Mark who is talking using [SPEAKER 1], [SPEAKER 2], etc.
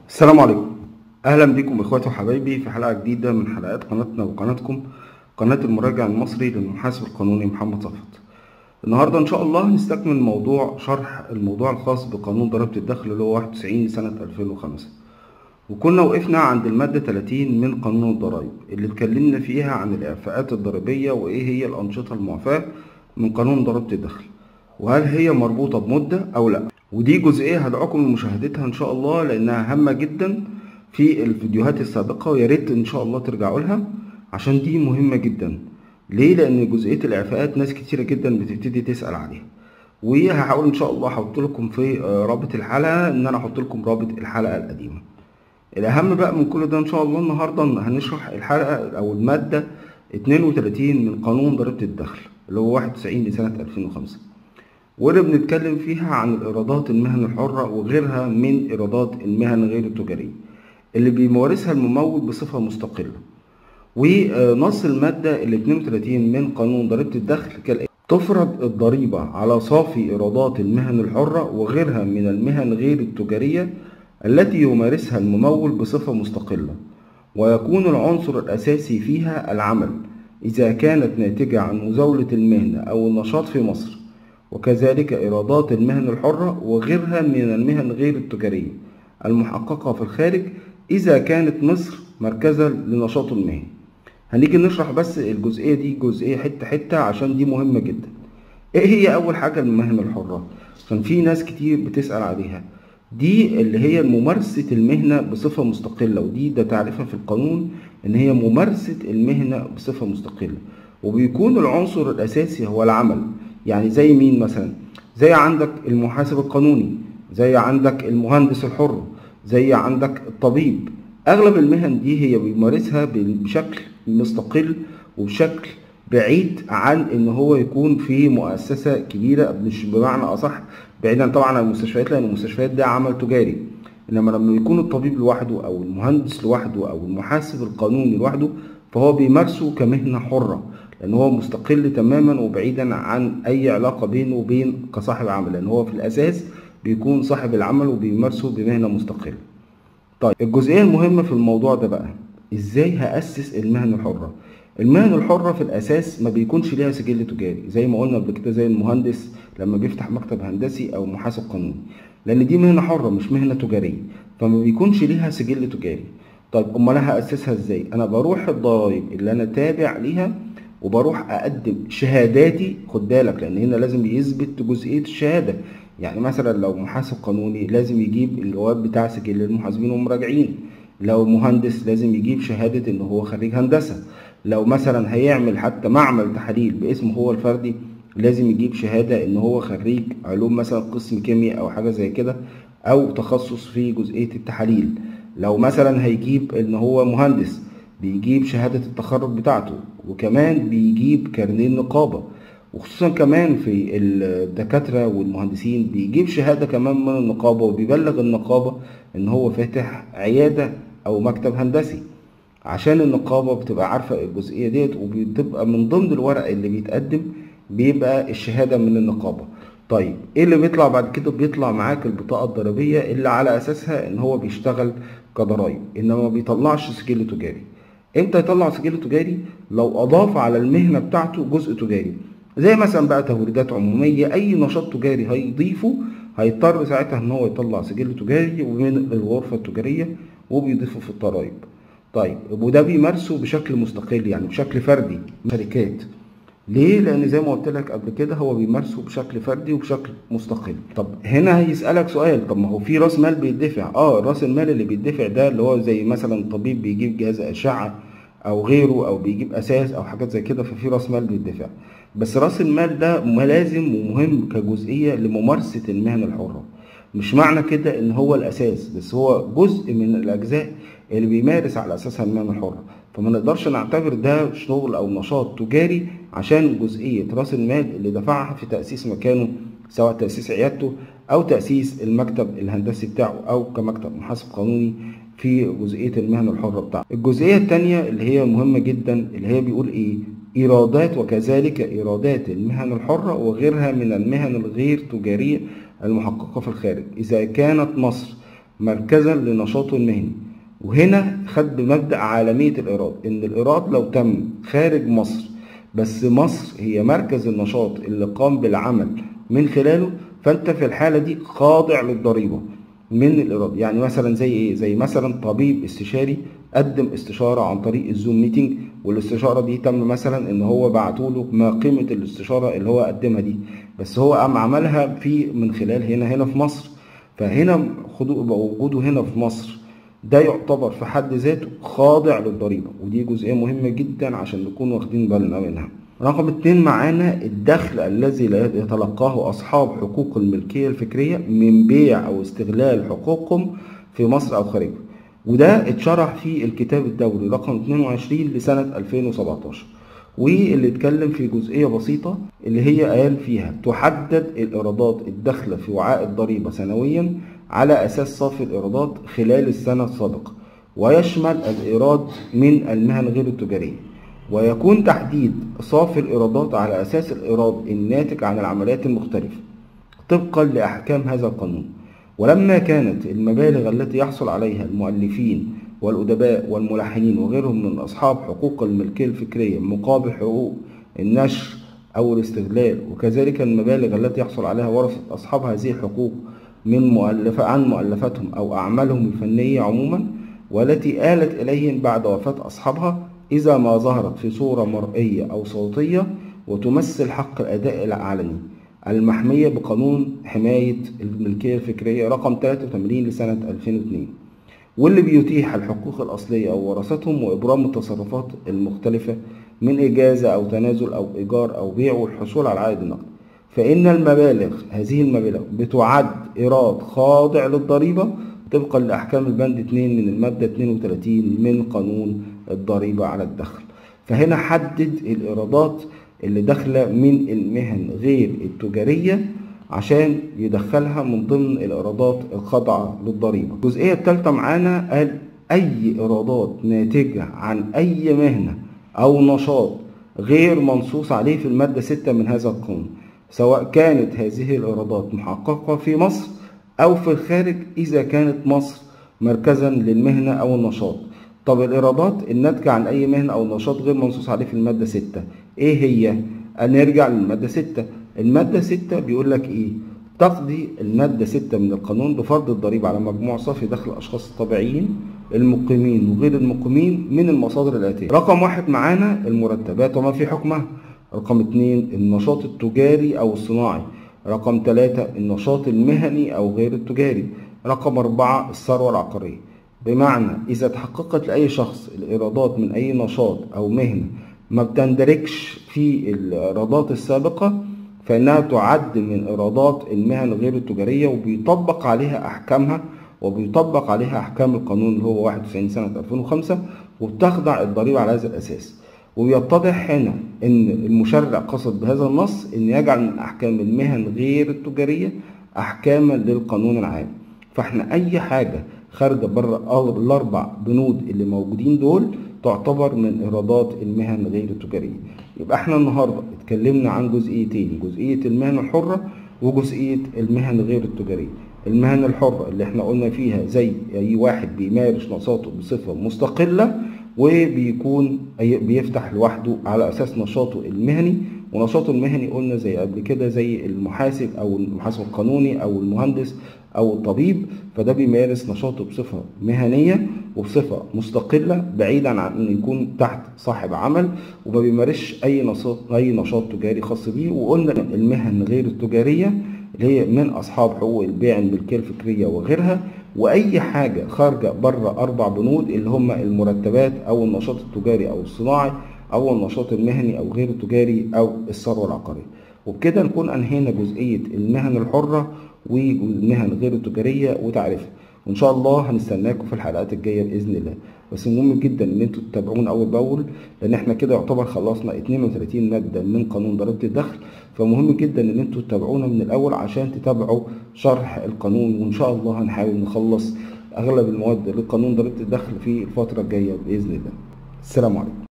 [SPEAKER 1] السلام عليكم، اهلا بكم اخواتي وحبايبي في حلقة جديدة من حلقات قناتنا وقناتكم، قناة المراجع المصري للمحاسب القانوني محمد صفوت. النهارده ان شاء الله هنستكمل موضوع شرح الموضوع الخاص بقانون ضريبة الدخل اللي هو 91 سنة 2005، وكنا وقفنا عند المادة 30 من قانون الضرائب اللي اتكلمنا فيها عن الاعفاءات الضريبية وايه هي الانشطة المعفاه من قانون ضريبة الدخل، وهل هي مربوطة بمدة او لا. ودي جزئية هدعوكم لمشاهدتها ان شاء الله لانها هامة جدا في الفيديوهات السابقة، ويا ريت ان شاء الله ترجعوا لها عشان دي مهمة جدا. ليه؟ لان جزئية الاعفاءات ناس كتيرة جدا بتبتدي تسال عليها، وهحاول ان شاء الله احط لكم في رابط الحلقة ان انا احط لكم رابط الحلقة القديمة. الاهم بقى من كل ده ان شاء الله النهارده هنشرح الحلقة او المادة 32 من قانون ضريبة الدخل اللي هو 91 لسنه 2005، واللي بنتكلم فيها عن الإيرادات المهن الحرة وغيرها من إيرادات المهن غير التجارية اللي بيمارسها الممول بصفة مستقلة. ونص المادة ال 32 من قانون ضريبة الدخل كالآتي: تفرض الضريبة على صافي إيرادات المهن الحرة وغيرها من المهن غير التجارية التي يمارسها الممول بصفة مستقلة، ويكون العنصر الأساسي فيها العمل إذا كانت ناتجة عن مزاولة المهنة أو النشاط في مصر، وكذلك إيرادات المهن الحرة وغيرها من المهن غير التجارية المحققة في الخارج إذا كانت مصر مركزا لنشاطه المهني. هنيجي نشرح بس الجزئية دي جزئية حتة حتة عشان دي مهمة جدا. إيه هي أول حاجة المهن الحرة؟ عشان في ناس كتير بتسأل عليها. دي اللي هي ممارسة المهنة بصفة مستقلة، ودي ده تعريفها في القانون إن هي ممارسة المهنة بصفة مستقلة، وبيكون العنصر الأساسي هو العمل. يعني زي مين مثلا؟ زي عندك المحاسب القانوني، زي عندك المهندس الحر، زي عندك الطبيب. اغلب المهن دي هي بيمارسها بشكل مستقل وبشكل بعيد عن ان هو يكون في مؤسسة كبيرة، مش بمعنى اصح بعيدا طبعا عن المستشفيات لان المستشفيات ده عمل تجاري، انما لما يكون الطبيب لوحده او المهندس لوحده او المحاسب القانوني لوحده فهو بيمارسه كمهنة حرة، لأن هو مستقل تماما وبعيدا عن أي علاقة بينه وبين كصاحب عمل، لأن هو في الأساس بيكون صاحب العمل وبيمارسه بمهنة مستقلة. طيب الجزئية المهمة في الموضوع ده بقى، إزاي هأسس المهنة الحرة؟ المهن الحرة في الأساس ما بيكونش ليها سجل تجاري زي ما قلنا قبل كده، زي المهندس لما بيفتح مكتب هندسي أو محاسب قانوني، لأن دي مهنة حرة مش مهنة تجارية، فما بيكونش ليها سجل تجاري. طيب أمال أنا هأسسها إزاي؟ أنا بروح الضرايب اللي أنا تابع ليها وبروح اقدم شهاداتي. خد بالك لان هنا لازم يثبت جزئية الشهادة، يعني مثلا لو محاسب قانوني لازم يجيب الجواب بتاع سجل المحاسبين والمراجعين، لو مهندس لازم يجيب شهادة ان هو خريج هندسة، لو مثلا هيعمل حتى معمل تحاليل باسمه هو الفردي لازم يجيب شهادة ان هو خريج علوم مثلا قسم كيمياء او حاجة زي كده او تخصص في جزئية التحاليل. لو مثلا هيجيب ان هو مهندس بيجيب شهادة التخرج بتاعته، وكمان بيجيب كارنيه النقابة، وخصوصا كمان في الدكاترة والمهندسين بيجيب شهادة كمان من النقابة، وبيبلغ النقابة ان هو فاتح عيادة او مكتب هندسي، عشان النقابة بتبقى عارفة الجزئية ديت، وبتبقى من ضمن الورق اللي بيتقدم بيبقى الشهادة من النقابة. طيب ايه اللي بيطلع بعد كده؟ بيطلع معاك البطاقة الضريبية اللي على اساسها ان هو بيشتغل كضرايب، انما ما بيطلعش سجل تجاري. امتى يطلع سجل تجاري؟ لو اضاف على المهنة بتاعته جزء تجاري، زي مثلا بقى توريدات عموميه، اي نشاط تجاري هيضيفه هيضطر ساعتها ان هو يطلع سجل تجاري ومن الغرفة التجارية وبيضيفه في الضرايب. طيب وده بيمارسه بشكل مستقل يعني بشكل فردي شركات. ليه؟ لان زي ما قلت لك قبل كده هو بيمارسه بشكل فردي وبشكل مستقل. طب هنا هيسالك سؤال، طب ما هو في راس مال بيدفع. راس المال اللي بيدفع ده اللي هو زي مثلا طبيب بيجيب جهاز اشعه او غيره او بيجيب اساس او حاجات زي كده، ففي راس مال بيدفع. بس راس المال ده لازم ومهم كجزئيه لممارسة المهنة الحرة. مش معنى كده ان هو الاساس، بس هو جزء من الاجزاء اللي بيمارس على اساسها المهنة الحرة، فما نقدرش نعتبر ده شغل او نشاط تجاري عشان جزئية راس المال اللي دفعها في تاسيس مكانه، سواء تاسيس عيادته او تاسيس المكتب الهندسي بتاعه او كمكتب محاسب قانوني في جزئية المهنة الحرة بتاعته. الجزئية الثانية اللي هي مهمة جدا اللي هي بيقول ايه؟ ايرادات وكذلك ايرادات المهن الحرة وغيرها من المهن الغير تجارية المحققه في الخارج اذا كانت مصر مركزا لنشاطه المهني. وهنا خد بمبدأ عالمية الإيراد، إن الإيراد لو تم خارج مصر بس مصر هي مركز النشاط اللي قام بالعمل من خلاله، فأنت في الحالة دي خاضع للضريبة من الإيراد. يعني مثلا زي إيه؟ زي مثلا طبيب استشاري قدم استشارة عن طريق ال Zoom meeting، والاستشارة دي تم مثلا إن هو بعتوله ما قيمة الاستشارة اللي هو قدمها دي، بس هو قام عملها في من خلال هنا في مصر، فهنا وجوده هنا في مصر ده يعتبر في حد ذاته خاضع للضريبة، ودي جزئية مهمة جدا عشان نكون واخدين بالنا منها. رقم 2 معانا الدخل الذي لا يتلقاه أصحاب حقوق الملكية الفكرية من بيع أو استغلال حقوقهم في مصر أو خارجها، وده اتشرح في الكتاب الدولي رقم 22 لسنة 2017، واللي اتكلم في جزئية بسيطة اللي هي قال فيها تحدد الإيرادات الداخلة في وعاء الضريبة سنويا على أساس صافي الإيرادات خلال السنة السابقة، ويشمل الإيراد من المهن غير التجارية، ويكون تحديد صافي الإيرادات على أساس الإيراد الناتج عن العمليات المختلفة طبقا لأحكام هذا القانون. ولما كانت المبالغ التي يحصل عليها المؤلفين والأدباء والملحنين وغيرهم من أصحاب حقوق الملكية الفكرية مقابل حقوق النشر أو الاستغلال، وكذلك المبالغ التي يحصل عليها ورثة أصحاب هذه الحقوق من عن مؤلفاتهم أو أعمالهم الفنية عموما، والتي آلت إليهم بعد وفاة أصحابها إذا ما ظهرت في صورة مرئية أو صوتية وتمثل حق الأداء العلني المحمية بقانون حماية الملكية الفكرية رقم 83 لسنة 2002، واللي بيتيح الحقوق الأصلية أو ورثتهم وإبرام التصرفات المختلفة من إجازة أو تنازل أو إيجار أو بيع والحصول على عائد النقد، فإن المبالغ هذه المبالغ بتعد إيراد خاضع للضريبة طبقا لأحكام البند 2 من المادة 32 من قانون الضريبة على الدخل. فهنا حدد الإيرادات اللي داخلة من المهن غير التجارية عشان يدخلها من ضمن الإيرادات الخاضعة للضريبة. الجزئية الثالثة معانا قال أي إيرادات ناتجة عن أي مهنة أو نشاط غير منصوص عليه في المادة 6 من هذا القانون، سواء كانت هذه الإيرادات محققة في مصر أو في الخارج إذا كانت مصر مركزا للمهنة أو النشاط. طب الإيرادات الناتجة عن أي مهنة أو نشاط غير منصوص عليه في المادة 6 إيه هي؟ نرجع للمادة 6. المادة 6 بيقول لك إيه؟ تقضي المادة 6 من القانون بفرض الضريبة على مجموع صافي دخل الأشخاص الطبيعيين المقيمين وغير المقيمين من المصادر الآتية. رقم 1 معانا المرتبات وما في حكمها، رقم 2 النشاط التجاري أو الصناعي، رقم 3 النشاط المهني أو غير التجاري، رقم 4 الثروة العقارية. بمعنى إذا تحققت لأي شخص الإيرادات من أي نشاط أو مهنة ما بتندرجش في الإيرادات السابقة فإنها تعد من إيرادات المهن غير التجارية، وبيطبق عليها أحكامها وبيطبق عليها أحكام القانون اللي هو 91 سنة 2005، وبتخضع الضريبة على هذا الأساس. وبيتضح هنا إن المشرع قصد بهذا النص إن يجعل من أحكام المهن غير التجارية أحكاما للقانون العام. فإحنا أي حاجة خارجة بره الأربع بنود اللي موجودين دول تعتبر من إيرادات المهن غير التجارية. يبقى احنا النهاردة اتكلمنا عن جزئيتين، جزئية المهن الحرة وجزئية المهن غير التجارية. المهن الحرة اللي احنا قلنا فيها زي أي واحد بيمارس نشاطه بصفة مستقلة وبيكون بيفتح لوحده على أساس نشاطه المهني، ونشاطه المهني قلنا زي قبل كده زي المحاسب أو المحاسب القانوني أو المهندس أو الطبيب، فده بيمارس نشاطه بصفة مهنية وبصفة مستقلة بعيدا عن أن يكون تحت صاحب عمل، وما بيمارسش أي نشاط تجاري خاص بيه. وقلنا المهن غير التجارية اللي هي من أصحاب حقوق البيع الملكية الفكرية وغيرها، وأي حاجة خارجة بره أربع بنود اللي هم المرتبات أو النشاط التجاري أو الصناعي أو النشاط المهني أو غير التجاري أو الثروة العقارية. وبكده نكون أنهينا جزئية المهن الحرة والمهن غير التجارية وتعريفها، وإن شاء الله هنستناكم في الحلقات الجاية بإذن الله. بس مهم جدا إن انتوا تتابعونا أول بأول، لأن احنا كده يعتبر خلصنا 32 مادة من قانون ضريبة الدخل، فمهم جدا إن انتوا تتابعونا من الأول عشان تتابعوا شرح القانون، وإن شاء الله هنحاول نخلص أغلب المواد لقانون ضريبة الدخل في الفترة الجاية بإذن الله. السلام عليكم.